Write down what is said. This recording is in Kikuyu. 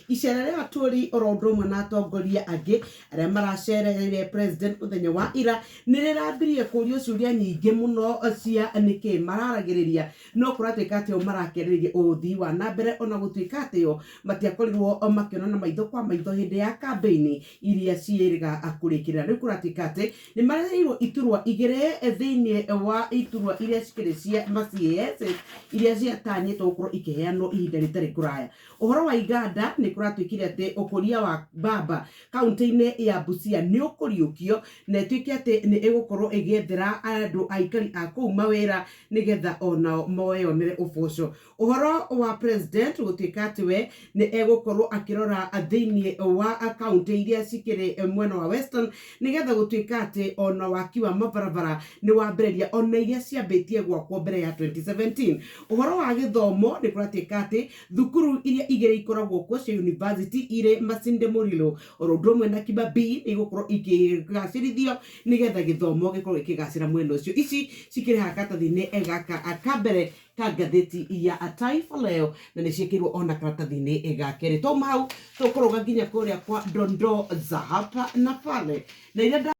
Icera rĩa Atwoli oro ũndũ ũmwe na atongoria angĩ arĩa maracereire president mũthenya wa ira nĩ rĩrambirie kũrio ciũria nyingĩ mũno cia nĩkĩ mararagĩrĩria no kũratuĩka atĩ o marakĩarĩrĩria ũthii wa na mbere ona gũtuĩka atĩ o matiakorirwo makĩonana maitho kwa maitho hĩndĩ ya kambĩini iria ciĩrĩga kũrĩkĩrĩra. Rĩu kũratuĩka atĩ nĩ mareheirwo iturwa igĩrĩ thĩinĩ wa iturwa iria cikĩrĩ cia ma CAS iria ciatanyĩtwo gũkorwo ikĩheanwo ihinda rĩtarĩ kũraya. Ũhoro wa iganda nĩ kũratuĩkire atĩ ũkũria wa mbamba kaũntĩ-inĩ ya Busia nĩ ũkũriũkio na ĩtuĩke atĩ nĩ ĩgũkorwo ĩgĩethera andũ aikari a kũu mawĩra nĩgetha onao meyonere ũboco. Ũhoro wa president gũtuĩka atĩ we nĩ egũkorwo akĩrora thĩinĩ wa kaũntĩ iria cikĩrĩ mwena wa Western nĩgetha gũtuĩka atĩ ona waki wa mabarabara nĩ wambĩrĩria ona iria ciambĩtie gwakwo mbere ya 2017. Ũhoro wa gĩthomo nĩ kũratuĩka atĩ Thukuru iria igĩrĩ ikoragwo kuo cia university irĩ Masinde Muliro oro ũndũ ũmwe na Kibabii nĩ igũkorwo ikĩgacĩrithio nĩgetha gĩthomo gĩkorwo gĩkĩgacĩra mwena ũcio. Ici cikĩrĩ haha karatathi-inĩ gaka ka mbere ka ngathĩti ya Taifa Leo na nĩ ciĩkĩirwo ona karatathi-inĩ ga kerĩ. Twauma hau tũkũrũga nginya kũrĩa kwa dondoo za hapa na pale na iria